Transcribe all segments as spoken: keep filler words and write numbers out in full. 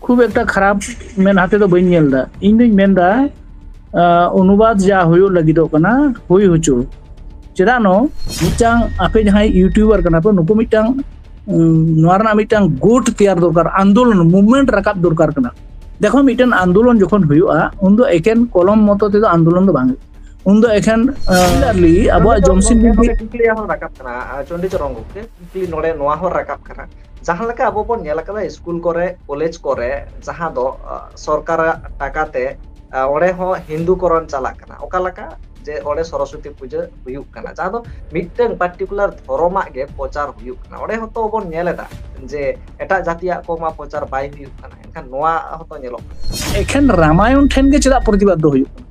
ᱠᱷᱩᱵ ᱮᱠᱴᱟ ᱠᱷᱟᱨᱟᱯ ᱢᱮᱫᱦᱟ ᱛᱮᱫᱚ ᱵᱟᱹᱧ ᱧᱮᱞ ᱮᱫᱟ᱾ ᱤᱧ ᱫᱩᱧ ᱢᱮᱱᱫᱟ, ᱟᱸ, ᱚᱱᱩᱵᱟᱫ ᱡᱟ ᱦᱩᱭᱩᱜ ᱞᱟᱹᱜᱤᱫᱚᱜ ᱠᱟᱱᱟ, ᱦᱩᱭ ᱦᱚᱪᱚ᱾ ᱪᱮᱫᱟᱜ ᱱᱚ ᱢᱤᱫᱴᱟᱝ ᱟᱯᱮ ᱡᱟᱦᱟᱸᱭ YouTuber ᱠᱟᱱᱟ ᱯᱮ, ᱱᱩᱠᱩ ᱢᱤᱫᱴᱟᱝ, ᱩᱸ, ᱱᱚᱣᱟ ᱨᱮᱱᱟᱜ ᱢᱤᱫᱴᱟᱝ ᱜᱩᱴ ᱛᱮᱭᱟᱨ ᱫᱚᱨᱠᱟᱨ, ᱟᱱᱫᱳᱞᱚᱱ, movement ᱨᱟᱠᱟᱵ ᱫᱚᱨᱠᱟᱨ ᱠᱟᱱᱟ᱾ ᱫᱮᱠᱷᱚ, ᱢᱤᱫᱴᱮᱱ ᱟᱱᱫᱳᱞᱚᱱ ᱡᱚᱠᱷᱚᱱ ᱦᱩᱭᱩᱜᱼᱟ, ᱩᱱᱫᱚ ᱮᱠᱮᱱ ᱠᱚᱞᱚᱢ ᱢᱚᱛᱚ ᱛᱮᱫᱚ ᱟᱱᱫᱳᱞᱚᱱ ᱫᱚ ᱵᱟᱝ ᱦᱩᱭᱩᱜᱼᱟ᱾ ᱩᱱᱫᱚ ᱮᱠᱮᱱ, ᱟᱸ, similarly ᱟᱵᱚᱣᱟᱜ ᱱᱚᱰᱮ ᱡᱚᱢᱥᱤᱢ ᱜᱚᱢᱠᱮ ᱵᱤᱱᱛᱤ ᱱᱚᱰᱮ ᱠᱩᱠᱞᱤ ᱟᱨᱦᱚᱸ ᱨᱟᱠᱟᱵ ᱠᱟᱱᱟ, ᱟᱸ, ᱪᱚᱱᱰᱤᱪᱚᱨᱚᱱ ᱜᱚᱢᱠᱮ, ᱠᱩᱠᱞᱤ ᱱᱚᱰᱮ ᱱᱚᱣᱟ ᱦᱚᱸ ᱨᱟᱠᱟᱵ ᱠᱟᱱᱟ, ᱡᱟᱦᱟᱸ ᱞᱮᱠᱟ ᱟᱵᱚ ᱵᱚᱱ ᱧᱮᱞ ᱟᱠᱟᱫᱟ ᱥᱠᱩᱞ ᱠᱚᱨᱮ, ᱠᱚᱞᱮᱡᱽ ᱠᱚᱨᱮ, ᱡᱟᱦᱟᱸ ᱫᱚ, ᱟᱸ, ᱥᱚᱨᱠᱟᱨᱟᱜ ᱴᱟᱠᱟ ᱛᱮ, ᱟᱸ, ᱚᱸᱰᱮ ᱦᱚᱸ ᱦᱤᱱᱫᱩ ᱠᱚᱨᱚᱱ ᱪᱟᱞᱟᱜ ᱠᱟᱱᱟ᱾ ᱚᱠᱟ ᱞᱮᱠᱟ? ᱡᱮ ᱚᱸᱰᱮ ᱥᱚᱨᱚᱥᱚᱛᱤ ᱯᱩᱡᱟᱹ ᱦᱩᱭᱩᱜ ᱠᱟᱱᱟ, ᱡᱟᱦᱟᱸ ᱫᱚ ᱢᱤᱫᱴᱟᱝ particular ᱫᱷᱚᱨᱚᱢᱟᱜ ᱜᱮ ᱯᱨᱚᱪᱟᱨ ᱦᱩᱭᱩᱜ ᱠᱟᱱᱟ᱾ ᱚᱸᱰᱮ ᱦᱚᱸᱛᱚ ᱵᱚᱱ ᱧᱮᱞ ᱮᱫᱟ ᱡᱮ ᱮᱴᱟᱜ ᱡᱟᱹᱛᱤᱭᱟᱜ ᱠᱚ ᱢᱟ ᱯᱨᱚᱪᱟᱨ ᱵᱟᱭ ᱦᱩᱭᱩᱜ ᱠᱟᱱᱟ, ᱮᱱᱠᱷᱟᱱ ᱱᱚᱣᱟ ᱦᱚᱸᱛᱚ ᱧᱮᱞᱚᱜ ᱠᱟᱱᱟ᱾ ᱮᱠᱷᱮᱱ ᱨᱟᱢᱟᱭᱚᱱ ᱴᱷᱮᱱ ᱜᱮ ᱪᱮᱫᱟᱜ ᱯᱨᱚᱛᱤᱵᱟᱫ ᱫᱚ ᱦᱩᱭᱩᱜ ᱠᱟᱱᱟ?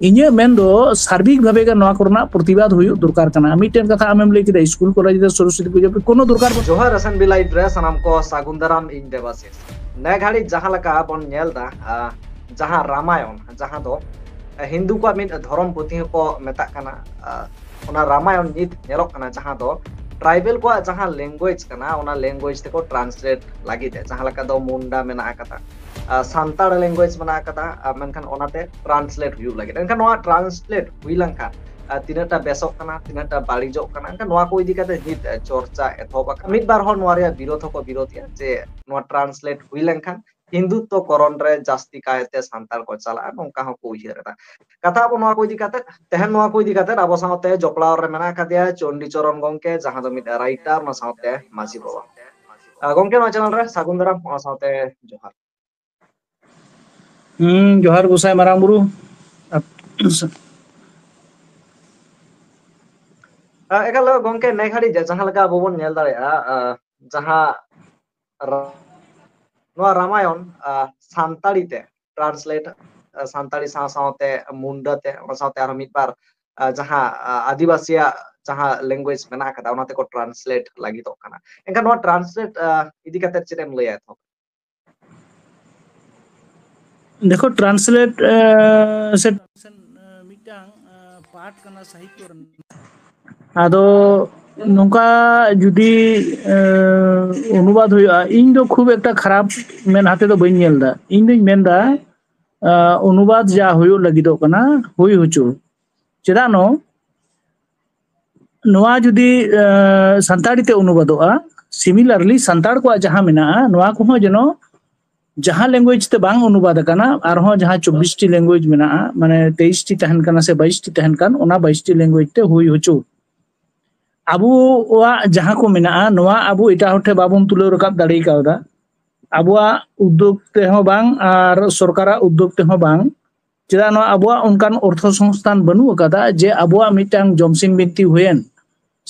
ᱤᱧᱟᱹᱜ ᱢᱮᱱ ᱫᱚ ᱥᱟᱨᱵᱤᱠ ᱵᱷᱟᱵᱮ ᱜᱮ ᱱᱚᱣᱟ ᱠᱚᱨᱮᱱᱟᱜ ᱯᱨᱚᱛᱤᱵᱟᱫ ᱦᱩᱭᱩᱜ ᱫᱚᱨᱠᱟᱨ ᱠᱟᱱᱟ᱾ ᱢᱤᱫᱴᱮᱱ ᱠᱟᱛᱷᱟ ᱟᱢᱮᱢ ᱞᱟᱹᱭ ᱠᱮᱫᱟ, ᱥᱠᱩᱞ ᱠᱚᱞᱮᱡᱽ ᱨᱮ ᱥᱚᱨᱚᱥᱚᱛᱤ ᱯᱩᱡᱟᱹ ᱠᱚ ᱠᱳᱱᱳ ᱫᱚᱨᱠᱟᱨ ᱵᱟᱹᱱᱩᱜ᱾ ᱡᱚᱦᱟᱨ S N B Live ᱨᱮ ᱥᱟᱱᱟᱢ ᱠᱚ ᱥᱟᱹᱜᱩᱱ ᱫᱟᱨᱟᱢ, ᱤᱧ ᱫᱮᱵᱟᱥᱤᱥ᱾ ᱱᱮ ᱜᱷᱟᱹᱲᱤᱡ ᱡᱟᱦᱟᱸ ᱞᱮᱠᱟ ᱵᱚᱱ ᱧᱮᱞ ᱮᱫᱟ, ᱟᱸ, ᱡᱟᱦᱟᱸ ᱨᱟᱢᱟᱭᱚᱱ, ᱡᱟᱦᱟᱸ ᱫᱚ, ᱟᱸ, ᱦᱤᱱᱫᱩ ᱠᱚᱣᱟᱜ ᱢᱤᱫ ᱫᱷᱚᱨᱚᱢ ᱯᱩᱛᱷᱤ ᱦᱚᱸᱠᱚ ᱢᱮᱛᱟᱜ ᱠᱟᱱᱟ, ᱟᱸ, ᱚᱱᱟ ᱨᱟᱢᱟᱭᱚᱱ ᱱᱤᱛ ᱧᱮᱞᱚᱜ ᱠᱟᱱᱟ, ᱡᱟᱦᱟᱸ ᱫᱚ tribal ᱠᱚᱣᱟᱜ ᱡᱟᱦᱟᱸ language ᱠᱟᱱᱟ, ᱚᱱᱟ language ᱛᱮᱠᱚ translate ᱞᱟᱹᱜᱤᱫ ᱮ, ᱡᱟᱦᱟᱸ ᱞᱮᱠᱟ ᱫᱚ ᱢᱩᱱᱰᱟ ᱢᱮᱱᱟᱜ ᱟᱠᱟᱫᱟ, ᱟᱸ, ᱥᱟᱱᱛᱟᱲ language ᱢᱮᱱᱟᱜ ᱟᱠᱟᱫᱟ, ᱟᱨ ᱢᱮᱱᱠᱷᱟᱱ ᱚᱱᱟᱛᱮ translate ᱦᱩᱭᱩᱜ ᱞᱟᱹᱜᱤᱫ᱾ ᱮᱱᱠᱷᱟᱱ ᱱᱚᱣᱟ translate ᱦᱩᱭ ᱞᱮᱱᱠᱷᱟᱱ, ᱟᱸ, ᱛᱤᱱᱟᱹᱜ ᱴᱟ ᱵᱮᱥᱚᱜ ᱠᱟᱱᱟ, ᱛᱤᱱᱟᱹᱜ ᱴᱟ ᱵᱟᱹᱲᱤᱡᱚᱜ ᱠᱟᱱᱟ, ᱮᱱᱠᱷᱟᱱ ᱱᱚᱣᱟ ᱠᱚ ᱤᱫᱤ ᱠᱟᱛᱮ ᱱᱤᱛ, ᱟᱸ, ᱪᱚᱨᱪᱟ ᱮᱛᱚᱦᱚᱵ ᱟᱠᱟᱱᱟ᱾ ᱢᱤᱫ ᱵᱟᱨ ᱦᱚᱲ ᱱᱚᱣᱟ ᱨᱮᱭᱟᱜ ᱵᱤᱨᱳᱫᱷ ᱦᱚᱸᱠᱚ ᱵᱤᱨᱳᱫᱷ ᱮᱫᱟ ᱡᱮ ᱱᱚᱣᱟ translate ᱦᱩᱭ ᱞᱮᱱᱠᱷᱟᱱ ᱦᱤᱱᱫᱩᱛᱛᱚ ᱠᱚᱨᱚᱱ ᱨᱮ ᱡᱟᱹᱥᱛᱤ ᱠᱟᱭᱛᱮ ᱥᱟᱱᱛᱟᱲ ᱠᱚ ᱪᱟᱞᱟᱜᱼᱟ, ᱱᱚᱝᱠᱟ ᱦᱚᱸᱠᱚ ᱩᱭᱦᱟᱹᱨ ᱮᱫᱟ᱾ ᱠᱟᱛᱷᱟ ᱟᱵᱚ ᱱᱚᱣᱟ ᱠᱚ ᱤᱫᱤ ᱠᱟᱛᱮ, ᱛᱮᱦᱮᱧ ᱱᱚᱣᱟ ᱠᱚ ᱤᱫᱤ ᱠᱟᱛᱮ ᱟᱵᱚ ᱥᱟᱶᱛᱮ ᱡᱚᱯᱲᱟᱣ ᱨᱮ ᱢᱮᱱᱟᱜ ᱟᱠᱟᱫᱮᱭᱟ ᱪᱚᱱᱰᱤ ᱪᱚᱨᱚᱱ ᱜᱚᱢᱠᱮ, ᱡᱟᱦᱟᱸ ᱫᱚ ᱢᱤᱫ writer, ᱚᱱᱟ ᱥᱟᱶᱛᱮ ᱢᱟᱹᱡᱷᱤ ᱵᱟᱵᱟ᱾ ᱟᱸ, ᱜᱚᱢᱠᱮ, ᱱᱚᱣᱟ channel ᱨᱮ ᱥᱟᱹᱜᱩᱱ ᱫᱟᱨᱟᱢ, ᱚᱱᱟ ᱥᱟᱶᱛᱮ ᱡᱚᱦᱟᱨ᱾ ᱦᱩᱸ, ᱡᱚᱦᱟᱨ ᱜᱚᱸᱥᱟᱭ ᱢᱟᱨᱟᱝ ᱵᱩᱨᱩ᱾ ᱟᱸ, ᱮᱠᱟᱞ ᱜᱚᱢᱠᱮ, ᱱᱮ ᱜᱷᱟᱹᱲᱤᱡ ᱡᱟᱦᱟᱸ ᱞᱮᱠᱟ ᱟᱵᱚ ᱵᱚᱱ ᱧᱮᱞ ᱫᱟᱲᱮᱭᱟᱜᱼᱟ, ᱟᱸ, ᱡᱟᱦᱟᱸ ᱨᱟ-, ᱱᱚᱣᱟ ᱨᱟᱢᱟᱭᱚᱱ, ᱟᱸ, ᱥᱟᱱᱛᱟᱲᱤ ᱛᱮ translate, ᱟᱸ, ᱥᱟᱱᱛᱟᱲᱤ ᱥᱟᱶ ᱥᱟᱶᱛᱮ ᱢᱩᱱᱰᱟ ᱛᱮ, ᱚᱱᱟ ᱥᱟᱶᱛᱮ ᱟᱨᱦᱚᱸ ᱢᱤᱫ ᱵᱟᱨ, ᱟᱸ, ᱡᱟᱦᱟᱸ, ᱟᱸ, ᱟᱹᱫᱤᱵᱟᱹᱥᱤᱭᱟᱜ ᱡᱟᱦᱟᱸ language ᱢᱮᱱᱟᱜ ᱟᱠᱟᱫᱟ, ᱚᱱᱟ ᱛᱮᱠᱚ translate ᱞᱟᱹᱜᱤᱫᱚᱜ ᱠᱟᱱᱟ᱾ ᱮᱱᱠᱷᱟᱱ ᱱᱚᱣᱟ translate, ᱟᱸ, ᱤᱫᱤ ᱠᱟᱛᱮ ᱪᱮᱫ ᱮᱢ ᱞᱟᱹᱭᱟ ᱮᱛᱚᱦᱚᱵ? ᱫᱮᱠᱷᱚ, translate, ᱟᱸ, ᱥᱮ translation, ᱟᱸ, ᱢᱤᱫᱴᱟᱝ, ᱟᱸ, part ᱠᱟᱱᱟ ᱥᱟᱦᱤᱛᱛᱚ ᱨᱮᱱᱟᱜ᱾ ᱟᱫᱚ ᱱᱚᱝᱠᱟ ᱡᱩᱫᱤ ᱚᱱᱩᱵᱟᱫ ᱦᱩᱭᱩᱜᱼᱟ, ᱤᱧ ᱫᱚ ᱠᱷᱩᱵ ᱮᱠᱴᱟ ᱠᱷᱟᱨᱟᱯ ᱢᱮᱫᱦᱟ ᱛᱮᱫᱚ ᱵᱟᱹᱧ ᱧᱮᱞ ᱮᱫᱟ᱾ ᱤᱧ ᱫᱚᱧ ᱢᱮᱱᱫᱟ ᱚᱱᱩᱵᱟᱫ ᱡᱟ ᱦᱩᱭᱩᱜ ᱞᱟᱹᱜᱤᱫᱚᱜ ᱠᱟᱱᱟ, ᱦᱩᱭ ᱦᱚᱪᱚ᱾ ᱪᱮᱫᱟᱜ ᱱᱚ ᱱᱚᱣᱟ ᱡᱩᱫᱤ ᱥᱟᱱᱛᱟᱲᱤ ᱛᱮ ᱚᱱᱩᱵᱟᱫᱚᱜᱼᱟ, similarly ᱥᱟᱱᱛᱟᱲ ᱠᱚᱣᱟᱜ ᱡᱟᱦᱟᱸ ᱢᱮᱱᱟᱜᱼᱟ, ᱱᱚᱣᱟ ᱠᱚᱦᱚᱸ ᱡᱮᱱᱚ ᱡᱟᱦᱟᱸ language ᱛᱮ ᱵᱟᱝ ᱚᱱᱩᱵᱟᱫ ᱟᱠᱟᱱᱟ, ᱟᱨᱦᱚᱸ ᱡᱟᱦᱟᱸ ᱪᱚᱵᱵᱤᱥ ᱴᱤ language ᱢᱮᱱᱟᱜᱼᱟ, ᱢᱟᱱᱮ ᱛᱮᱭᱤᱥ ᱴᱤ ᱛᱟᱦᱮᱱ ᱠᱟᱱᱟ ᱥᱮ ᱵᱟᱭᱤᱥ ᱴᱤ ᱛᱟᱦᱮᱱ ᱠᱟᱱ, ᱚᱱᱟ ᱵᱟᱭᱤᱥ ᱴᱤ language ᱛᱮ ᱦᱩᱭ ᱦᱚᱪᱚ᱾ ᱟᱵᱚᱣᱟᱜ ᱡᱟᱦᱟᱸ ᱠᱚ ᱢᱮᱱᱟᱜᱼᱟ, ᱱᱚᱣᱟ ᱟᱵᱚ ᱮᱴᱟᱜ ᱦᱚᱲ ᱴᱷᱮᱱ ᱵᱟᱵᱚᱱ ᱛᱩᱞᱟᱹᱣ ᱨᱟᱠᱟᱵ ᱫᱟᱲᱮ ᱠᱟᱣᱫᱟ᱾ ᱟᱵᱚᱣᱟᱜ ᱩᱫᱽᱫᱳᱜᱽ ᱛᱮᱦᱚᱸ ᱵᱟᱝ ᱟᱨ ᱥᱚᱨᱠᱟᱨᱟᱜ ᱩᱫᱽᱫᱳᱜᱽ ᱛᱮᱦᱚᱸ ᱵᱟᱝ᱾ ᱪᱮᱫᱟᱜ ᱱᱚᱣᱟ ᱟᱵᱚᱣᱟᱜ ᱚᱱᱠᱟᱱ ᱚᱨᱛᱷᱚ ᱥᱚᱝᱥᱛᱷᱟᱱ ᱵᱟᱹᱱᱩᱜ ᱟᱠᱟᱫᱟ ᱡᱮ ᱟᱵᱚᱣᱟᱜ ᱢᱤᱫᱴᱟᱝ ᱡᱚᱢᱥᱤᱢ ᱵᱤᱱᱛᱤ ᱦᱩᱭᱮᱱ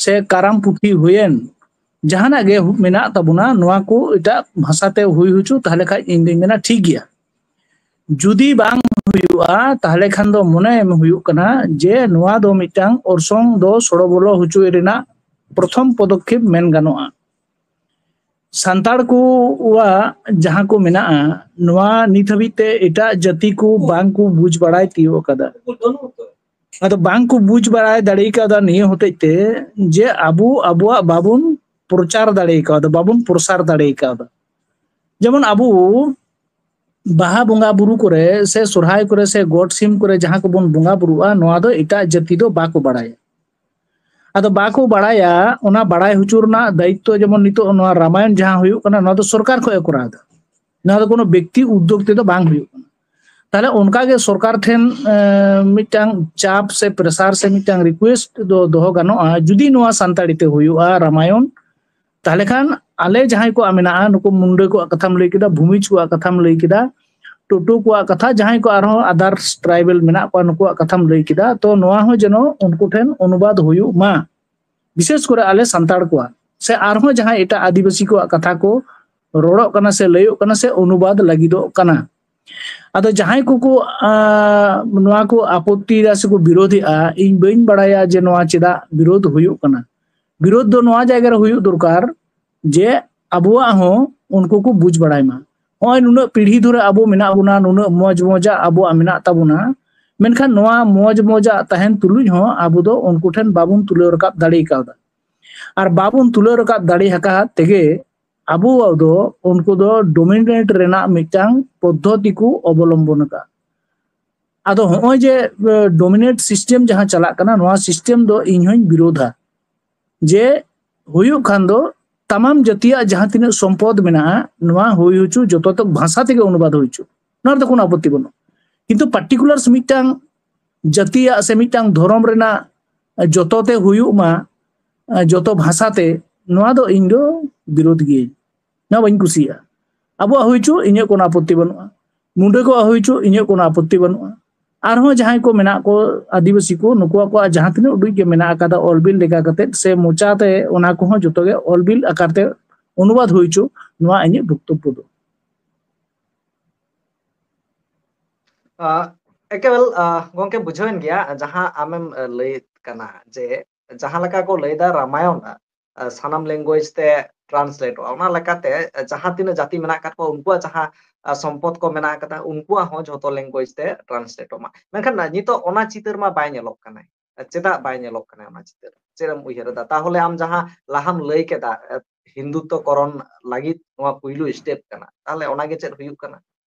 ᱥᱮ ᱠᱟᱨᱟᱢ ᱯᱩᱛᱷᱤ ᱦᱩᱭᱮᱱ, ᱡᱟᱦᱟᱱᱟᱜ ᱜᱮ ᱢᱮᱱᱟᱜ ᱛᱟᱵᱚᱱᱟ, ᱱᱚᱣᱟ ᱠᱚ ᱮᱴᱟᱜ ᱵᱷᱟᱥᱟ ᱛᱮ ᱦᱩᱭ ᱦᱚᱪᱚ, ᱛᱟᱦᱚᱞᱮ ᱠᱷᱟᱡ ᱤᱧ ᱫᱩᱧ ᱢᱮᱱᱟ ᱴᱷᱤᱠ ᱜᱮᱭᱟ᱾ ᱡᱩᱫᱤ ᱵᱟᱝ ᱦᱩᱭᱩᱜᱼᱟ, ᱛᱟᱦᱚᱞᱮ ᱠᱷᱟᱱ ᱫᱚ ᱢᱚᱱᱮ ᱮᱢ ᱦᱩᱭᱩᱜ ᱠᱟᱱᱟ ᱡᱮ ᱱᱚᱣᱟ ᱫᱚ ᱢᱤᱫᱴᱟᱝ ᱚᱨᱥᱚᱝ ᱫᱚ ᱥᱚᱲᱚᱵᱚᱞᱚ ᱦᱚᱪᱚᱭ ᱨᱮᱱᱟᱜ ᱯᱨᱚᱛᱷᱚᱢ ᱯᱚᱫᱚᱠᱷᱮᱯ ᱢᱮᱱ ᱜᱟᱱᱚᱜᱼᱟ᱾ ᱥᱟᱱᱛᱟᱲ ᱠᱚᱣᱟᱜ ᱡᱟᱦᱟᱸ ᱠᱚ ᱢᱮᱱᱟᱜᱼᱟ, ᱱᱚᱣᱟ ᱱᱤᱛ ᱦᱟᱹᱵᱤᱡ ᱛᱮ ᱮᱴᱟᱜ ᱡᱟᱹᱛᱤ ᱠᱚ ᱵᱟᱝ ᱠᱚ ᱵᱩᱡᱽ ᱵᱟᱲᱟᱭ ᱛᱤᱭᱳᱜ ᱟᱠᱟᱫᱟ᱾ ᱟᱫᱚ ᱵᱟᱝ ᱠᱚ ᱵᱩᱡᱽ ᱵᱟᱲᱟᱭ ᱫᱟᱲᱮ ᱠᱟᱣᱫᱟ ᱱᱤᱭᱟᱹ ᱦᱚᱛᱮᱡ ᱛᱮ ᱡᱮ ᱟᱵᱚ ᱟᱵᱚᱣᱟᱜ ᱵᱟᱵᱚᱱ ᱯᱨᱚᱪᱟᱨ ᱫᱟᱲᱮ ᱠᱟᱣᱫᱟ, ᱵᱟᱵᱚᱱ ᱯᱨᱚᱥᱟᱨ ᱫᱟᱲᱮ ᱠᱟᱣᱫᱟ᱾ ᱡᱮᱢᱚᱱ ᱟᱵᱚ ᱵᱟᱦᱟ ᱵᱚᱸᱜᱟ ᱵᱩᱨᱩ ᱠᱚᱨᱮ ᱥᱮ ᱥᱚᱨᱦᱟᱭ ᱠᱚᱨᱮ ᱥᱮ ᱜᱚᱴ ᱥᱤᱢ ᱠᱚᱨᱮ ᱡᱟᱦᱟᱸ ᱠᱚᱵᱚᱱ ᱵᱚᱸᱜᱟ ᱵᱩᱨᱩᱜᱼᱟ, ᱱᱚᱣᱟ ᱫᱚ ᱮᱴᱟᱜ ᱡᱟᱹᱛᱤ ᱫᱚ ᱵᱟᱠᱚ ᱵᱟᱲᱟᱭᱟ᱾ ᱟᱫᱚ ᱵᱟᱠᱚ ᱵᱟᱲᱟᱭᱟ, ᱚᱱᱟ ᱵᱟᱲᱟᱭ ᱦᱚᱪᱚ ᱨᱮᱱᱟᱜ ᱫᱟᱭᱤᱛᱛᱚ, ᱡᱮᱢᱚᱱ ᱱᱤᱛᱚᱜ ᱱᱚᱣᱟ ᱨᱟᱢᱟᱭᱚᱱ ᱡᱟᱦᱟᱸ ᱦᱩᱭᱩᱜ ᱠᱟᱱᱟ, ᱱᱚᱣᱟ ᱫᱚ ᱥᱚᱨᱠᱟᱨ ᱠᱷᱚᱡ ᱮ ᱠᱚᱨᱟᱣ ᱮᱫᱟ᱾ ᱱᱚᱣᱟ ᱫᱚ ᱠᱳᱱᱳ ᱵᱮᱠᱛᱤ ᱩᱫᱽᱫᱳᱜᱽ ᱛᱮᱫᱚ ᱵᱟᱝ ᱦᱩᱭᱩᱜ ᱠᱟᱱᱟ᱾ ᱛᱟᱦᱞᱮ ᱚᱱᱠᱟ ᱜᱮ ᱥᱚᱨᱠᱟᱨ ᱴᱷᱮᱱ, ᱮᱸ, ᱢᱤᱫᱴᱟᱝ ᱪᱟᱯ ᱥᱮ pressure ᱥᱮ ᱢᱤᱫᱴᱟᱝ request ᱫᱚ ᱫᱚᱦᱚ ᱜᱟᱱᱚᱜᱼᱟ, ᱡᱩᱫᱤ ᱱᱚᱣᱟ ᱥᱟᱱᱛᱟᱲᱤ ᱛᱮ ᱦᱩᱭᱩᱜᱼᱟ ᱨᱟᱢᱟᱭᱚᱱ, ᱛᱟᱦᱞᱮ ᱠᱷᱟᱱ ᱟᱞᱮ ᱡᱟᱦᱟᱸᱭ ᱠᱚᱣᱟᱜ ᱢᱮᱱᱟᱜᱼᱟ, ᱱᱩᱠᱩ ᱢᱩᱱᱰᱟᱹ ᱠᱚᱣᱟᱜ ᱠᱟᱛᱷᱟᱢ ᱞᱟᱹᱭ ᱠᱮᱫᱟ, ᱵᱷᱩᱢᱤᱡᱽ ᱠᱚᱣᱟᱜ ᱠᱟᱛᱷᱟᱢ ᱞᱟᱹᱭ ᱠᱮᱫᱟ, ᱴᱳᱴᱳ ᱠᱚᱣᱟᱜ ᱠᱟᱛᱷᱟ, ᱡᱟᱦᱟᱸᱭ ᱠᱚ ᱟᱨᱦᱚᱸ others tribal ᱢᱮᱱᱟᱜ ᱠᱚᱣᱟ, ᱱᱩᱠᱩᱣᱟᱜ ᱠᱟᱛᱷᱟᱢ ᱞᱟᱹᱭ ᱠᱮᱫᱟ, ᱛᱚ ᱱᱚᱣᱟ ᱦᱚᱸ ᱡᱮᱱᱚ ᱩᱱᱠᱩ ᱴᱷᱮᱱ ᱚᱱᱩᱵᱟᱫ ᱦᱩᱭᱩᱜ ᱢᱟ᱾ ᱵᱤᱥᱮᱥ ᱠᱚᱨᱮ ᱟᱞᱮ ᱥᱟᱱᱛᱟᱲ ᱠᱚᱣᱟᱜ ᱥᱮ ᱟᱨᱦᱚᱸ ᱡᱟᱦᱟᱸᱭ ᱮᱴᱟᱜ ᱟᱹᱫᱤᱵᱟᱹᱥᱤ ᱠᱚᱣᱟᱜ ᱠᱟᱛᱷᱟ ᱠᱚ ᱨᱚᱲᱚᱜ ᱠᱟᱱᱟ ᱥᱮ ᱞᱟᱹᱭᱚᱜ ᱠᱟᱱᱟ ᱥᱮ ᱚᱱᱩᱵᱟᱫ ᱞᱟᱹᱜᱤᱫᱚᱜ ᱠᱟᱱᱟ᱾ ᱟᱫᱚ ᱡᱟᱦᱟᱸᱭ ᱠᱚᱠᱚ, ᱟᱸ, ᱱᱚᱣᱟ ᱠᱚ ᱟᱯᱚᱛᱛᱤᱭᱮᱫᱟ ᱥᱮᱠᱚ ᱵᱤᱨᱳᱫᱷᱮᱜᱼᱟ, ᱤᱧ ᱵᱟᱹᱧ ᱵᱟᱲᱟᱭᱟ ᱡᱮ ᱱᱚᱣᱟ ᱪᱮᱫᱟᱜ ᱵᱤᱨᱳᱫᱷ ᱦᱩᱭᱩᱜ ᱠᱟᱱᱟ᱾ ᱵᱤᱨᱳᱫᱷ ᱫᱚ ᱱᱚᱣᱟ ᱡᱟᱭᱜᱟ ᱨᱮ ᱦᱩᱭᱩᱜ ᱫᱚᱨᱠᱟᱨ ᱡᱮ ᱟᱵᱚᱣᱟᱜ ᱦᱚᱸ ᱩᱱᱠᱩ ᱠᱚ ᱵᱩᱡᱽ ᱵᱟᱲᱟᱭ ᱢᱟ᱾ ᱱᱚᱜᱼᱚᱭ ᱱᱩᱱᱟᱹᱜ ᱯᱤᱲᱦᱤ ᱫᱷᱚᱨᱮ ᱟᱵᱚ ᱢᱮᱱᱟᱜ ᱵᱚᱱᱟ, ᱱᱩᱱᱟᱹᱜ ᱢᱚᱡᱽ ᱢᱚᱡᱟᱜ ᱟᱵᱚᱣᱟᱜ ᱢᱮᱱᱟᱜ ᱛᱟᱵᱚᱱᱟ, ᱢᱮᱱᱠᱷᱟᱱ ᱱᱚᱣᱟ ᱢᱚᱡᱽ ᱢᱚᱡᱟᱜ ᱛᱟᱦᱮᱱ ᱛᱩᱞᱩᱡ ᱦᱚᱸ ᱟᱵᱚ ᱫᱚ ᱩᱱᱠᱩ ᱴᱷᱮᱱ ᱵᱟᱵᱚᱱ ᱛᱩᱞᱟᱹᱣ ᱨᱟᱠᱟᱵ ᱫᱟᱲᱮ ᱠᱟᱣᱫᱟ᱾ ᱟᱨ ᱵᱟᱵᱚᱱ ᱛᱩᱞᱟᱹᱣ ᱨᱟᱠᱟᱵ ᱫᱟᱲᱮ ᱟᱠᱟᱫ ᱛᱮᱜᱮ ᱟᱵᱚ ᱫᱚ ᱩᱱᱠᱩ ᱫᱚ ᱰᱳᱢᱤᱱᱮᱴ ᱨᱮᱱᱟᱜ ᱢᱤᱫᱴᱟᱝ ᱯᱚᱫᱽᱫᱷᱚᱛᱤ ᱠᱚ ᱚᱵᱚᱞᱚᱢᱵᱚᱱ ᱟᱠᱟᱫ᱾ ᱟᱫᱚ ᱦᱚᱸᱜᱼᱚᱭ ᱡᱮ ᱰᱳᱢᱤᱱᱮᱴ ᱥᱤᱥᱴᱮᱢ ᱡᱟᱦᱟᱸ ᱪᱟᱞᱟᱜ ᱠᱟᱱᱟ, ᱱᱚᱣᱟ ᱥᱤᱥᱴᱮᱢ ᱫᱚ ᱤᱧ ᱦᱚᱧ ᱵᱤᱨᱳᱫᱷᱟ᱾ ᱡᱮ ᱦᱩᱭᱩᱜ ᱠᱷᱟᱱ ᱫᱚ ᱛᱟᱢᱟᱢ ᱡᱟᱹᱛᱤᱭᱟᱜ ᱡᱟᱦᱟᱸ ᱛᱤᱱᱟᱹᱜ ᱥᱚᱢᱯᱚᱫ ᱢᱮᱱᱟᱜᱼᱟ, ᱱᱚᱣᱟ ᱦᱩᱭ ᱦᱚᱪᱚ, ᱡᱚᱛᱚ ᱛᱚᱠ ᱵᱷᱟᱥᱟ ᱛᱮᱜᱮ ᱚᱱᱩᱵᱟᱫ ᱦᱩᱭ ᱦᱚᱪᱚ, ᱱᱚᱣᱟ ᱨᱮᱫᱚ ᱠᱳᱱᱳ ᱟᱯᱚᱛᱛᱤ ᱵᱟᱹᱱᱩᱜᱼᱟ᱾ ᱠᱤᱱᱛᱩ ᱯᱟᱨᱴᱤᱠᱩᱞᱟᱨᱥ ᱢᱤᱫᱴᱟᱝ ᱡᱟᱹᱛᱤᱭᱟᱜ ᱥᱮ ᱢᱤᱫᱴᱟᱝ ᱫᱷᱚᱨᱚᱢ ᱨᱮᱱᱟᱜ ᱡᱚᱛᱚ ᱛᱮ ᱦᱩᱭᱩᱜ ᱢᱟ, ᱡᱚᱛᱚ ᱵᱷᱟᱥᱟ ᱛᱮ, ᱱᱚᱣᱟ ᱫᱚ ᱤᱧ ᱫᱚ ᱵᱤᱨᱳᱫᱷ ᱜᱤᱭᱟᱹᱧ, ᱱᱚᱣᱟ ᱵᱟᱹᱧ ᱠᱩᱥᱤᱭᱟᱜᱼᱟ᱾ ᱟᱵᱚᱣᱟᱜ ᱦᱩᱭ ᱦᱚᱪᱚ, ᱤᱧᱟᱹᱜ ᱠᱳᱱᱳ ᱟᱯᱚᱛᱛᱤ ᱵᱟᱹᱱᱩᱜᱼᱟ, ᱢᱩᱱᱰᱟᱹ ᱠᱚᱣᱟᱜ ᱦᱩᱭ ᱦᱚᱪᱚ, ᱤᱧᱟᱹᱜ ᱠᱳᱱᱳ ᱟᱯᱚᱛᱛᱤ ᱵᱟᱹᱱᱩᱜᱼᱟ᱾ ᱟᱨᱦᱚᱸ ᱡᱟᱦᱟᱸᱭ ᱠᱚ ᱢᱮᱱᱟᱜ ᱠᱚ ᱟᱹᱫᱤᱵᱟᱹᱥᱤ ᱠᱚ, ᱱᱩᱠᱩᱣᱟᱜ ᱠᱚᱣᱟᱜ ᱡᱟᱦᱟᱸ ᱛᱤᱱᱟᱹᱜ ᱩᱰᱩᱡ ᱜᱮ ᱢᱮᱱᱟᱜ ᱟᱠᱟᱫᱟ ᱚᱞ ᱵᱤᱞ ᱞᱮᱠᱟ ᱠᱟᱛᱮᱫ ᱥᱮ ᱢᱚᱪᱟ ᱛᱮ, ᱚᱱᱟ ᱠᱚᱦᱚᱸ ᱡᱚᱛᱚ ᱜᱮ ᱚᱞ ᱵᱤᱞ ᱟᱠᱟᱨ ᱛᱮ ᱚᱱᱩᱵᱟᱫ ᱦᱩᱭ ᱦᱚᱪᱚ, ᱱᱚᱣᱟ ᱤᱧᱟᱹᱜ ᱵᱚᱠᱛᱚᱵᱵᱚ ᱫᱚ᱾ ᱟᱸ, ᱮᱠᱮᱵᱟᱨ, ᱟᱸ, ᱜᱚᱝᱠᱮ, ᱵᱩᱡᱷᱟᱹᱣᱮᱱ ᱜᱮᱭᱟ ᱡᱟᱦᱟᱸ ᱟᱢᱮᱢ, ᱟᱸ, ᱞᱟᱹᱭᱮᱫ ᱠᱟᱱᱟ, ᱡᱮ ᱡᱟᱦᱟᱸ ᱞᱮᱠᱟ ᱠᱚ ᱞᱟᱹᱭᱫᱟ ᱨᱟᱢᱟᱭᱚᱱ, ᱟᱸ, ᱥᱟᱱᱟᱢ ᱞᱮᱝᱜᱩᱭᱮᱡᱽ ᱛᱮ ᱴᱨᱟᱱᱥᱞᱮᱴᱚᱜᱼᱟ, ᱚᱱᱟ ᱞᱮᱠᱟᱛᱮ ᱡᱟᱦᱟᱸ ᱛᱤᱱᱟᱹᱜ ᱡᱟᱹᱛᱤ ᱢᱮᱱᱟᱜ ᱟᱠᱟᱫ ᱠᱚᱣᱟ, ᱩᱱᱠᱩᱣᱟᱜ ᱡᱟᱦᱟᱸ, ᱟᱸ, ᱥᱚᱢᱯᱚᱫ ᱠᱚ ᱢᱮᱱᱟᱜ ᱟᱠᱟᱫᱟ, ᱩᱱᱠᱩᱣᱟᱜ ᱦᱚᱸ ᱡᱷᱚᱛᱚ ᱞᱮᱝᱜᱩᱭᱮᱡᱽ ᱛᱮ ᱴᱨᱟᱱᱥᱞᱮᱴᱚᱜ ᱢᱟ᱾ ᱢᱮᱱᱠᱷᱟᱱ ᱱᱤᱛᱚᱜ ᱚᱱᱟ ᱪᱤᱛᱟᱹᱨ ᱢᱟ ᱵᱟᱭ ᱧᱮᱞᱚᱜ ᱠᱟᱱᱟᱭ᱾ ᱪᱮᱫᱟᱜ ᱵᱟᱭ ᱧᱮᱞᱚᱜ ᱠᱟᱱᱟ ᱚᱱᱟ ᱪᱤᱛᱟᱹᱨ? ᱪᱮᱫ ᱮᱢ ᱩᱭᱦᱟᱹᱨ ᱮᱫᱟ? ᱛᱟᱦᱚᱞᱮ ᱟᱢ ᱡᱟᱦᱟᱸ ᱞᱟᱦᱟᱢ ᱞᱟᱹᱭ ᱠᱮᱫᱟ, ᱮ, ᱦᱤᱱᱫᱩᱛᱛᱚ ᱠᱚᱨᱚᱱ ᱞᱟᱹᱜᱤᱫ ᱱᱚᱣᱟ ᱯᱩᱭᱞᱩ ᱥᱴᱮᱯ ᱠᱟᱱᱟ, ᱛᱟᱦᱚᱞᱮ ᱚᱱᱟᱜᱮ ᱪᱮᱫ ᱦᱩᱭᱩᱜ ᱠᱟᱱᱟ?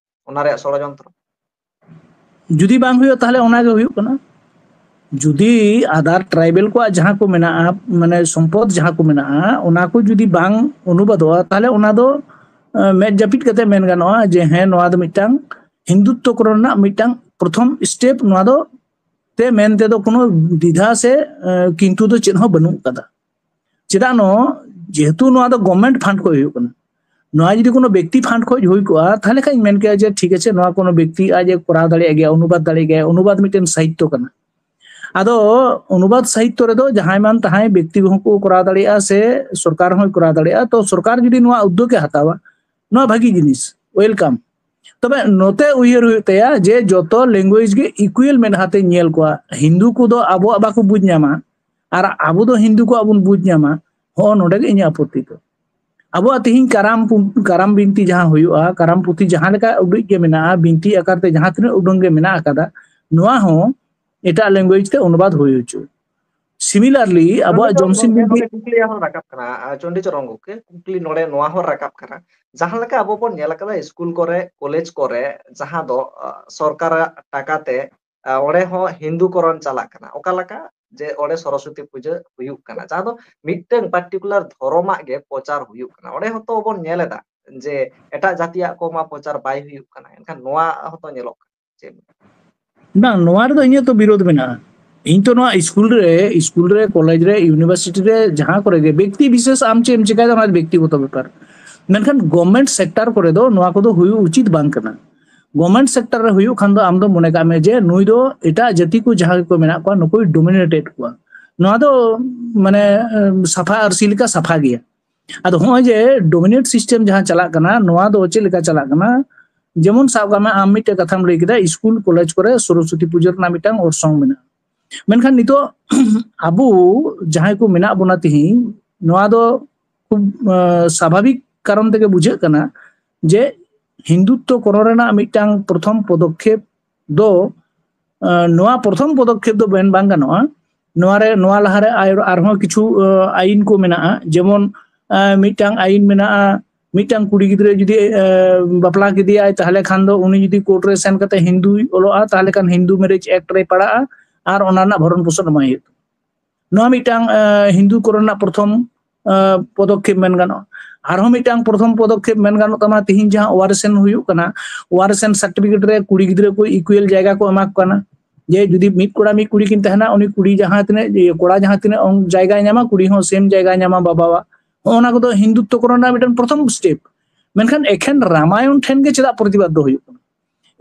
ᱚᱱᱟ ᱨᱮᱭᱟᱜ ᱥᱚᱲᱚᱡᱚᱱᱛᱨᱚ? ᱡᱩᱫᱤ ᱵᱟᱝ ᱦᱩᱭᱩᱜᱼᱟ, ᱛᱟᱦᱚᱞᱮ ᱚᱱᱟᱜᱮ ᱦᱩᱭᱩᱜ ᱠᱟᱱᱟ᱾ ᱡᱩᱫᱤ ᱟᱫᱟᱨ ᱴᱨᱟᱭᱵᱮᱞ ᱠᱚᱣᱟᱜ ᱡᱟᱦᱟᱸ ᱠᱚ ᱢᱮᱱᱟᱜᱼᱟ, ᱢᱟᱱᱮ ᱥᱚᱢᱯᱚᱫ ᱡᱟᱦᱟᱸ ᱠᱚ ᱢᱮᱱᱟᱜᱼᱟ, ᱚᱱᱟ ᱠᱚ ᱡᱩᱫᱤ ᱵᱟᱝ ᱚᱱᱩᱵᱟᱫᱚᱜᱼᱟ, ᱛᱟᱦᱚᱞᱮ ᱚᱱᱟ ᱫᱚ, ᱮ, ᱢᱮᱫ ᱡᱟᱹᱯᱤᱫ ᱠᱟᱛᱮ ᱢᱮᱱ ᱜᱟᱱᱚᱜᱼᱟ ᱡᱮ ᱦᱮᱸ, ᱱᱚᱣᱟ ᱫᱚ ᱢᱤᱫᱴᱟᱝ ᱦᱤᱱᱫᱩᱛᱛᱚ ᱠᱚᱨᱚᱱ ᱨᱮᱱᱟᱜ ᱢᱤᱫᱴᱟᱝ ᱯᱨᱚᱛᱷᱚᱢ ᱥᱴᱮᱯ ᱱᱚᱣᱟ ᱫᱚ ᱛᱮ ᱢᱮᱱ ᱛᱮᱫᱚ ᱠᱳᱱᱳ ᱫᱤᱫᱷᱟ ᱥᱮ, ᱮ, ᱠᱤᱱᱛᱩ ᱫᱚ ᱪᱮᱫ ᱦᱚᱸ ᱵᱟᱹᱱᱩᱜ ᱠᱟᱫᱟ᱾ ᱪᱮᱫᱟᱜ ᱱᱚ, ᱡᱮᱦᱮᱛᱩ ᱱᱚᱣᱟ ᱫᱚ ᱜᱚᱵᱷᱢᱮᱱᱴ ᱯᱷᱟᱱᱰ ᱠᱷᱚᱱ ᱦᱩᱭᱩᱜ ᱠᱟᱱᱟ, ᱱᱚᱣᱟ ᱡᱩᱫᱤ ᱠᱳᱱᱳ ᱵᱮᱠᱛᱤ ᱯᱷᱟᱱᱰ ᱠᱷᱚᱱ ᱦᱩᱭ ᱠᱚᱜᱼᱟ, ᱛᱟᱦᱚᱞᱮ ᱠᱷᱟᱱ ᱤᱧ ᱢᱮᱱ ᱠᱮᱭᱟ ᱡᱮ ᱴᱷᱤᱠ ᱟᱪᱷᱮ, ᱱᱚᱣᱟ ᱠᱳᱱᱳ ᱵᱮᱠᱛᱤ ᱟᱡ ᱮ ᱠᱚᱨᱟᱣ ᱫᱟᱲᱮᱭᱟᱜ ᱜᱮᱭᱟ, ᱚᱱᱩᱵᱟᱫ ᱫᱟᱲᱮᱭᱟᱜ ᱜᱮᱭᱟ, ᱚᱱᱩᱵᱟᱫ ᱢᱤᱫᱴᱮᱱ ᱥᱟᱦᱤᱛᱛᱚ ᱠᱟᱱᱟ᱾ ᱟᱫᱚ ᱚᱱᱩᱵᱟᱫ ᱥᱟᱦᱤᱛᱛᱚ ᱨᱮᱫᱚ ᱡᱟᱦᱟᱸᱭ ᱢᱟᱱ ᱛᱟᱦᱟᱸᱭ ᱵᱮᱠᱛᱤ ᱠᱚᱦᱚᱸ ᱠᱚ ᱠᱚᱨᱟᱣ ᱫᱟᱲᱮᱭᱟᱜᱼᱟ ᱥᱮ ᱥᱚᱨᱠᱟᱨ ᱦᱚᱸᱭ ᱠᱚᱨᱟᱣ ᱫᱟᱲᱮᱭᱟᱜᱼᱟ᱾ ᱛᱚ ᱥᱚᱨᱠᱟᱨ ᱡᱩᱫᱤ ᱱᱚᱣᱟ ᱩᱫᱽᱫᱳᱜᱽ ᱮ ᱦᱟᱛᱟᱣᱟ, ᱱᱚᱣᱟ ᱵᱷᱟᱹᱜᱤ ᱡᱤᱱᱤᱥ, ᱳᱭᱮᱞᱠᱟᱢ᱾ ᱛᱚᱵᱮ ᱱᱚᱛᱮ ᱩᱭᱦᱟᱹᱨ ᱦᱩᱭᱩᱜ ᱛᱟᱭᱟ ᱡᱮ ᱡᱚᱛᱚ ᱞᱮᱝᱜᱩᱭᱮᱡᱽ ᱜᱮ ᱤᱠᱩᱭᱮᱞ ᱢᱮᱫᱦᱟ ᱛᱮ ᱧᱮᱞ ᱠᱚᱣᱟ᱾ ᱦᱤᱱᱫᱩ ᱠᱚᱫᱚ ᱟᱵᱚᱣᱟᱜ ᱵᱟᱠᱚ ᱵᱩᱡᱽ ᱧᱟᱢᱟ ᱟᱨ ᱟᱵᱚ ᱫᱚ ᱦᱤᱱᱫᱩ ᱠᱚᱣᱟᱜ ᱵᱚᱱ ᱵᱩᱡᱽ ᱧᱟᱢᱟ᱾ ᱦᱚᱸ, ᱱᱚᱰᱮ ᱜᱮ ᱤᱧᱟᱹᱜ ᱟᱯᱚᱛᱛᱤ ᱫᱚ᱾ ᱟᱵᱚᱣᱟᱜ ᱛᱤᱦᱤᱧ ᱠᱟᱨᱟᱢ ᱯᱩ-, ᱠᱟᱨᱟᱢ ᱵᱤᱱᱛᱤ ᱡᱟᱦᱟᱸ ᱦᱩᱭᱩᱜᱼᱟ, ᱠᱟᱨᱟᱢ ᱯᱩᱛᱷᱤ ᱡᱟᱦᱟᱸ ᱞᱮᱠᱟ ᱩᱰᱩᱡ ᱜᱮ ᱢᱮᱱᱟᱜᱼᱟ, ᱵᱤᱱᱛᱤ ᱟᱠᱟᱨ ᱛᱮ ᱡᱟᱦᱟᱸ ᱛᱤᱱᱟᱹᱜ ᱩᱰᱩᱝ ᱜᱮ ᱢᱮᱱᱟᱜ ᱟᱠᱟᱫᱟ, ᱱᱚᱣᱟ ᱦᱚᱸ ᱮᱴᱟᱜ ᱞᱮᱝᱜᱩᱭᱮᱡᱽ ᱛᱮ ᱚᱱᱩᱵᱟᱫ ᱦᱩᱭ ᱦᱚᱪᱚ᱾ Similarly, ᱟᱵᱚᱣᱟᱜ ᱱᱚᱰᱮ ᱡᱚᱢᱥᱤᱢ ᱵᱤᱱᱛᱤ ᱱᱚᱰᱮ ᱠᱩᱠᱞᱤ ᱟᱨᱦᱚᱸ ᱨᱟᱠᱟᱵ ᱠᱟᱱᱟ, ᱟᱨ ᱪᱚᱱᱰᱤᱪᱚᱨᱚᱱ ᱜᱚᱢᱠᱮ, ᱠᱩᱠᱞᱤ ᱱᱚᱰᱮ ᱱᱚᱣᱟ ᱦᱚᱸ ᱨᱟᱠᱟᱵ ᱠᱟᱱᱟ, ᱡᱟᱦᱟᱸ ᱞᱮᱠᱟ ᱟᱵᱚ ᱵᱚᱱ ᱧᱮᱞ ᱟᱠᱟᱫᱟ ᱥᱠᱩᱞ ᱠᱚᱨᱮ, ᱠᱚᱞᱮᱡᱽ ᱠᱚᱨᱮ, ᱡᱟᱦᱟᱸ ᱫᱚ ᱟᱸ, ᱥᱚᱨᱠᱟᱨᱟᱜ ᱴᱟᱠᱟ ᱛᱮ, ᱟᱸ, ᱚᱸᱰᱮ ᱦᱚᱸ ᱦᱤᱱᱫᱩ ᱠᱚᱨᱚᱱ ᱪᱟᱞᱟᱜ ᱠᱟᱱᱟ᱾ ᱚᱠᱟ ᱞᱮᱠᱟ? ᱡᱮ ᱚᱸᱰᱮ ᱥᱚᱨᱚᱥᱚᱛᱤ ᱯᱩᱡᱟᱹ ᱦᱩᱭᱩᱜ ᱠᱟᱱᱟ, ᱡᱟᱦᱟᱸ ᱫᱚ ᱢᱤᱫᱴᱟᱝ ᱯᱟᱨᱴᱤᱠᱩᱞᱟᱨ ᱫᱷᱚᱨᱚᱢᱟᱜ ᱜᱮ ᱯᱨᱚᱪᱟᱨ ᱦᱩᱭᱩᱜ ᱠᱟᱱᱟ᱾ ᱚᱸᱰᱮ ᱦᱚᱸᱛᱚ ᱵᱚᱱ ᱧᱮᱞ ᱮᱫᱟ ᱡᱮ ᱮᱴᱟᱜ ᱡᱟᱹᱛᱤᱭᱟᱜ ᱠᱚᱢᱟ ᱯᱨᱚᱪᱟᱨ ᱵᱟᱭ ᱦᱩᱭᱩᱜ ᱠᱟᱱᱟ, ᱮᱱᱠᱷᱟᱱ ᱱᱚᱣᱟ ᱦᱚᱸᱛᱚ ᱧᱮᱞᱚᱜ ᱠᱟᱱᱟ᱾ ᱪᱮᱫ? ᱵᱟᱝ, ᱱᱚᱣᱟ ᱨᱮᱫᱚ ᱤᱧᱟᱹᱜ ᱛᱚ ᱵᱤᱨᱳᱫᱷ ᱢᱮᱱᱟᱜᱼᱟ᱾ ᱤᱧ ᱛᱚ ᱱᱚᱣᱟ ᱥᱠᱩᱞ ᱨᱮ, ᱥᱠᱩᱞ ᱨᱮ, ᱠᱚᱞᱮᱡᱽ ᱨᱮ, ᱤᱭᱩᱱᱤᱵᱷᱟᱨᱥᱤᱴᱤ ᱨᱮ, ᱡᱟᱦᱟᱸ ᱠᱚᱨᱮ ᱜᱮ ᱵᱮᱠᱛᱤ ᱵᱤᱥᱮᱥ ᱟᱢ ᱪᱮᱫ ᱮᱢ ᱪᱤᱠᱟᱭᱫᱟ, ᱚᱱᱟ ᱵᱮᱠᱛᱤᱜᱚᱛᱚ ᱵᱮᱯᱟᱨ᱾ ᱢᱮᱱᱠᱷᱟᱱ ᱜᱚᱵᱷᱢᱮᱱᱴ ᱥᱮᱠᱴᱟᱨ ᱠᱚᱨᱮ ᱫᱚ ᱱᱚᱣᱟ ᱠᱚᱫᱚ ᱦᱩᱭᱩᱜ ᱩᱪᱤᱛ ᱵᱟᱝ ᱠᱟᱱᱟ᱾ ᱜᱚᱵᱷᱢᱮᱱᱴ ᱥᱮᱠᱴᱟᱨ ᱨᱮ ᱦᱩᱭᱩᱜ ᱠᱷᱟᱱ ᱫᱚ ᱟᱢ ᱫᱚ ᱢᱚᱱᱮ ᱠᱟᱜ ᱢᱮ ᱡᱮ ᱱᱩᱭ ᱫᱚ ᱮᱴᱟᱜ ᱡᱟᱹᱛᱤ ᱠᱚ ᱡᱟᱦᱟᱸ ᱜᱮᱠᱚ ᱢᱮᱱᱟᱜ ᱠᱚᱣᱟ, ᱱᱩᱠᱩᱭ ᱰᱳᱢᱤᱱᱮᱴᱮᱰ ᱠᱚᱣᱟ᱾ ᱱᱚᱣᱟ ᱫᱚ ᱢᱟᱱᱮ ᱮᱢ, ᱥᱟᱯᱷᱟ ᱟᱹᱨᱥᱤ ᱞᱮᱠᱟ ᱥᱟᱯᱷᱟ ᱜᱮᱭᱟ᱾ ᱟᱫᱚ ᱦᱚᱸᱜᱼᱚᱭ ᱡᱮ ᱰᱳᱢᱤᱱᱮᱴ ᱥᱤᱥᱴᱮᱢ ᱡᱟᱦᱟᱸ ᱪᱟᱞᱟᱜ ᱠᱟᱱᱟ, ᱱᱚᱣᱟ ᱫᱚ ᱪᱮᱫ ᱞᱮᱠᱟ ᱪᱟᱞᱟᱜ ᱠᱟᱱᱟ? ᱡᱮᱢᱚᱱ ᱥᱟᱵ ᱠᱟᱜ ᱢᱮ, ᱟᱢ ᱢᱤᱫᱴᱮᱡ ᱠᱟᱛᱷᱟᱢ ᱞᱟᱹᱭ ᱠᱮᱫᱟ, ᱥᱠᱩᱞ ᱠᱚᱞᱮᱡᱽ ᱠᱚᱨᱮ ᱥᱚᱨᱚᱥᱚᱛᱤ ᱯᱩᱡᱟᱹ ᱨᱮᱱᱟᱜ ᱢᱤᱫᱴᱟᱝ ᱚᱨᱥᱚᱝ ᱢᱮᱱᱟᱜᱼᱟ᱾ ᱢᱮᱱᱠᱷᱟᱱ ᱱᱤᱛᱚᱜ ᱟᱵᱚ ᱡᱟᱦᱟᱸᱭ ᱠᱚ ᱢᱮᱱᱟᱜ ᱵᱚᱱᱟ ᱛᱤᱦᱤᱧ, ᱱᱚᱣᱟ ᱫᱚ ᱠᱷᱩᱵ, ᱟᱸ, ᱥᱟᱵᱷᱟᱵᱤᱠ ᱠᱟᱨᱚᱱ ᱛᱮᱜᱮ ᱵᱩᱡᱷᱟᱹᱜ ᱠᱟᱱᱟ ᱡᱮ ᱦᱤᱱᱫᱩᱛᱛᱚ ᱠᱚᱨᱚᱱ ᱨᱮᱱᱟᱜ ᱢᱤᱫᱴᱟᱝ ᱯᱨᱚᱛᱷᱚᱢ ᱯᱚᱫᱚᱠᱷᱮᱯ ᱫᱚ, ᱟᱸ, ᱱᱚᱣᱟ ᱯᱨᱚᱛᱷᱚᱢ ᱯᱚᱫᱚᱠᱷᱮᱯ ᱫᱚ ᱢᱮᱱ ᱵᱟᱝ ᱜᱟᱱᱚᱜᱼᱟ᱾ ᱱᱚᱣᱟ ᱨᱮ, ᱱᱚᱣᱟ ᱞᱟᱦᱟᱨᱮ ᱟᱨ-, ᱟᱨᱦᱚᱸ ᱠᱤᱪᱷᱩ, ᱟᱸ, ᱟᱭᱤᱱ ᱠᱚ ᱢᱮᱱᱟᱜᱼᱟ, ᱡᱮᱢᱚᱱ, ᱟᱸ, ᱢᱤᱫᱴᱟᱝ ᱟᱭᱤᱱ ᱢᱮᱱᱟᱜᱼᱟ, ᱢᱤᱫᱴᱟᱝ ᱠᱩᱲᱤ ᱜᱤᱫᱽᱨᱟᱹ ᱡᱩᱫᱤ, ᱟᱸ, ᱵᱟᱯᱞᱟ ᱠᱮᱫᱮᱭᱟᱭ, ᱛᱟᱦᱚᱞᱮ ᱠᱷᱟᱱ ᱫᱚ ᱩᱱᱤ ᱡᱩᱫᱤ ᱠᱳᱨᱴ ᱨᱮ ᱥᱮᱱ ᱠᱟᱛᱮ ᱦᱤᱱᱫᱩᱭ ᱚᱞᱚᱜᱼᱟ, ᱛᱟᱦᱚᱞᱮ ᱠᱷᱟᱱ ᱦᱤᱱᱫᱩ ᱢᱮᱨᱮᱡᱽ ᱮᱠᱴ ᱨᱮᱭ ᱯᱟᱲᱟᱜᱼᱟ ᱟᱨ ᱚᱱᱟ ᱨᱮᱱᱟᱜ ᱵᱷᱚᱨᱚᱱ ᱯᱳᱥᱚᱱ ᱮᱢᱟᱭ ᱦᱩᱭᱩᱜ ᱛᱟᱢᱟ᱾ ᱱᱚᱣᱟ ᱢᱤᱫᱴᱟᱝ, ᱟᱸ, ᱦᱤᱱᱫᱩ ᱠᱚᱨᱚᱱ ᱨᱮᱱᱟᱜ ᱯᱨᱚᱛᱷᱚᱢ, ᱟᱸ, ᱯᱚᱫᱚᱠᱷᱮᱯ ᱢᱮᱱ ᱜᱟᱱᱚᱜᱼᱟ᱾ ᱟᱨᱦᱚᱸ ᱢᱤᱫᱴᱟᱝ ᱯᱨᱚᱛᱷᱚᱢ ᱯᱚᱫᱚᱠᱷᱮᱯ ᱢᱮᱱ ᱜᱟᱱᱚᱜ ᱛᱟᱢᱟ, ᱛᱤᱦᱤᱧ ᱡᱟᱦᱟᱸ ᱳᱣᱟᱨᱮᱥᱮᱱ ᱦᱩᱭᱩᱜ ᱠᱟᱱᱟ, ᱳᱣᱟᱨᱮᱥᱮᱱ ᱥᱟᱨᱴᱤᱯᱷᱤᱠᱮᱴ ᱨᱮ ᱠᱩᱲᱤ ᱜᱤᱫᱽᱨᱟᱹ ᱠᱚ ᱤᱠᱩᱭᱮᱞ ᱡᱟᱭᱜᱟ ᱠᱚ ᱮᱢᱟ ᱠᱚ ᱠᱟᱱᱟ᱾ ᱡᱮ ᱡᱩᱫᱤ ᱢᱤᱫ ᱠᱚᱲᱟ ᱢᱤᱫ ᱠᱩᱲᱤ ᱠᱤᱱ ᱛᱟᱦᱮᱱᱟ, ᱩᱱᱤ ᱠᱩᱲᱤ ᱡᱟᱦᱟᱸ ᱛᱤᱱᱟᱹᱜ, ᱤᱭᱟᱹ, ᱠᱚᱲᱟ ᱡᱟᱦᱟᱸ ᱛᱤᱱᱟᱹᱜ ᱚᱝ-, ᱡᱟᱭᱜᱟᱭ ᱧᱟᱢᱟ, ᱠᱩᱲᱤ ᱦᱚᱸ ᱥᱮᱢ ᱡᱟᱭᱜᱟᱭ ᱧᱟᱢᱟ ᱵᱟᱵᱟᱣᱟᱜ᱾ ᱦᱚᱸᱜᱼᱚ ᱱᱟ ᱠᱚᱫᱚ ᱦᱤᱱᱫᱩᱛᱛᱚ ᱠᱚᱨᱚᱱ ᱨᱮᱱᱟᱜ ᱢᱤᱫᱴᱟᱝ ᱯᱨᱚᱛᱷᱚᱢ ᱥᱴᱮᱯ᱾ ᱢᱮᱱᱠᱷᱟᱱ ᱮᱠᱷᱮᱱ ᱨᱟᱢᱟᱭᱚᱱ ᱴᱷᱮᱱ ᱜᱮ ᱪᱮᱫᱟᱜ ᱯᱨᱚᱛᱤᱵᱟᱫ ᱫᱚ ᱦᱩᱭᱩᱜ ᱠᱟᱱᱟ?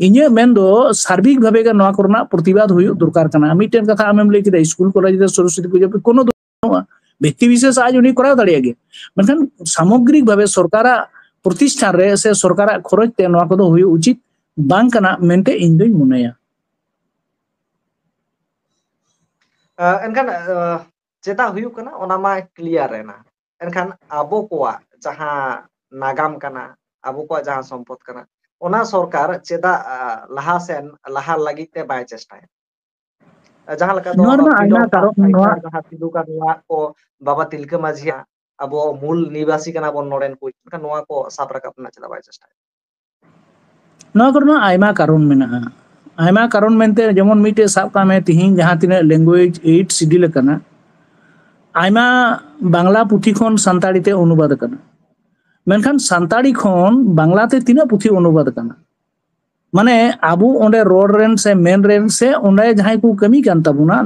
ᱤᱧᱟᱹᱜ ᱢᱮᱱ ᱫᱚ ᱥᱟᱨᱵᱤᱠ ᱵᱷᱟᱵᱮ ᱜᱮ ᱱᱚᱣᱟ ᱠᱚᱨᱮᱱᱟᱜ ᱯᱨᱚᱛᱤᱵᱟᱫ ᱦᱩᱭᱩᱜ ᱫᱚᱨᱠᱟᱨ ᱠᱟᱱᱟ᱾ ᱢᱤᱫᱴᱮᱱ ᱠᱟᱛᱷᱟ ᱟᱢᱮᱢ ᱞᱟᱹᱭ ᱠᱮᱫᱟ, ᱥᱠᱩᱞ ᱠᱚᱞᱮᱡᱽ ᱨᱮ ᱥᱚᱨᱚᱥᱚᱛᱤ ᱯᱩᱡᱟᱹ ᱠᱳᱱᱳ ᱫᱚ ᱵᱟᱹᱱᱩᱜᱼᱟ᱾ ᱵᱮᱠᱛᱤ ᱵᱤᱥᱮᱥ ᱟᱡ ᱩᱱᱤ ᱠᱚᱨᱟᱣ ᱫᱟᱲᱮᱭᱟᱜ ᱜᱮᱭᱟ, ᱢᱮᱱᱠᱷᱟᱱ ᱥᱟᱢᱚᱜᱽᱨᱤᱠ ᱵᱷᱟᱵᱮ ᱥᱚᱨᱠᱟᱨᱟᱜ ᱯᱨᱚᱛᱤᱥᱴᱷᱟᱱ ᱨᱮ ᱥᱮ ᱥᱚᱨᱠᱟᱨᱟᱜ ᱠᱷᱚᱨᱚᱪ ᱛᱮ ᱱᱚᱣᱟ ᱠᱚᱫᱚ ᱦᱩᱭᱩᱜ ᱩᱪᱤᱛ ᱵᱟᱝ ᱠᱟᱱᱟ ᱢᱮᱱᱛᱮ ᱤᱧ ᱫᱩᱧ ᱢᱚᱱᱮᱭᱟ᱾ ᱟᱸ, ᱮᱱᱠᱷᱟᱱ, ᱟᱸ, ᱪᱮᱫᱟᱜ ᱦᱩᱭᱩᱜ ᱠᱟᱱᱟ ᱚᱱᱟ ᱢᱟ ᱠᱞᱤᱭᱟᱨ ᱮᱱᱟ, ᱮᱱᱠᱷᱟᱱ ᱟᱵᱚ ᱠᱚᱣᱟᱜ ᱡᱟᱦᱟᱸ ᱱᱟᱜᱟᱢ ᱠᱟᱱᱟ, ᱟᱵᱚ ᱠᱚᱣᱟᱜ ᱡᱟᱦᱟᱸ ᱥᱚᱢᱯᱚᱫ ᱠᱟᱱᱟ, ᱚᱱᱟ ᱥᱚᱨᱠᱟᱨ ᱪᱮᱫᱟᱜ, ᱟᱸ, ᱞᱟᱦᱟ ᱥᱮᱱ ᱞᱟᱦᱟ ᱞᱟᱹᱜᱤᱫ ᱛᱮ ᱵᱟᱭ ᱪᱮᱥᱴᱟᱭᱟ? ᱡᱟᱦᱟᱸ ᱞᱮᱠᱟ ᱫᱚ ᱱᱚᱣᱟ ᱨᱮᱱᱟᱜ ᱯᱷᱨᱤᱰᱚᱢ ᱟᱭᱢᱟ ᱯᱷᱟᱭᱴᱟᱨ ᱠᱟᱨᱚᱱ, ᱱᱚᱣᱟ ᱡᱟᱦᱟᱸ ᱥᱤᱫᱩ ᱠᱟᱹᱱᱩᱣᱟᱜ ᱠᱚ, ᱵᱟᱵᱟ ᱛᱤᱞᱠᱟᱹ ᱢᱟᱹᱡᱷᱤᱭᱟᱜ ᱟᱵᱚ ᱢᱩᱞ ᱱᱤᱵᱟᱥᱤ ᱠᱟᱱᱟ ᱵᱚᱱ ᱱᱚᱰᱮᱱ ᱠᱚ, ᱮᱱᱠᱷᱟᱱ ᱱᱚᱣᱟ ᱠᱚ ᱥᱟᱵ ᱨᱟᱠᱟᱵ ᱨᱮᱱᱟᱜ ᱪᱮᱫᱟᱜ ᱵᱟᱭ ᱪᱮᱥᱴᱟᱭᱟ? ᱱᱚᱣᱟ ᱠᱚᱨᱮᱱᱟᱜ ᱟᱭᱢᱟ ᱠᱟᱨᱚᱱ ᱢᱮᱱᱟᱜᱼᱟ᱾ ᱟᱭᱢᱟ ᱠᱟᱨᱚᱱ ᱢᱮᱱᱛᱮ ᱡᱮᱢᱚᱱ ᱢᱤᱫᱴᱮᱡ ᱥᱟᱵ ᱠᱟᱜ ᱢᱮ, ᱛᱤᱦᱤᱧ ᱡᱟᱦᱟᱸ ᱛᱤᱱᱟᱹᱜ language aid schedule ᱟᱠᱟᱱᱟ, ᱟᱭᱢᱟ ᱵᱟᱝᱞᱟ ᱯᱩᱛᱷᱤ ᱠᱷᱚᱱ ᱥᱟᱱᱛᱟᱲᱤ ᱛᱮ ᱚᱱᱩᱵᱟᱫ ᱟᱠᱟᱱᱟ᱾ ᱢᱮᱱᱠᱷᱟᱱ ᱥᱟᱱᱛᱟᱲᱤ ᱠᱷᱚᱱ ᱵᱟᱝᱞᱟ ᱛᱮ ᱛᱤᱱᱟᱹᱜ ᱯᱩᱛᱷᱤ ᱚᱱᱩᱵᱟᱫ ᱟᱠᱟᱱᱟ? ᱢᱟᱱᱮ ᱟᱵᱚ ᱚᱸᱰᱮ ᱨᱚᱲ ᱨᱮᱱ ᱥᱮ ᱢᱮᱱ ᱨᱮᱱ ᱥᱮ ᱚᱸᱰᱮ ᱡᱟᱦᱟᱸᱭ ᱠᱚ ᱠᱟᱹᱢᱤ ᱠᱟᱱ ᱛᱟᱵᱚᱱᱟ,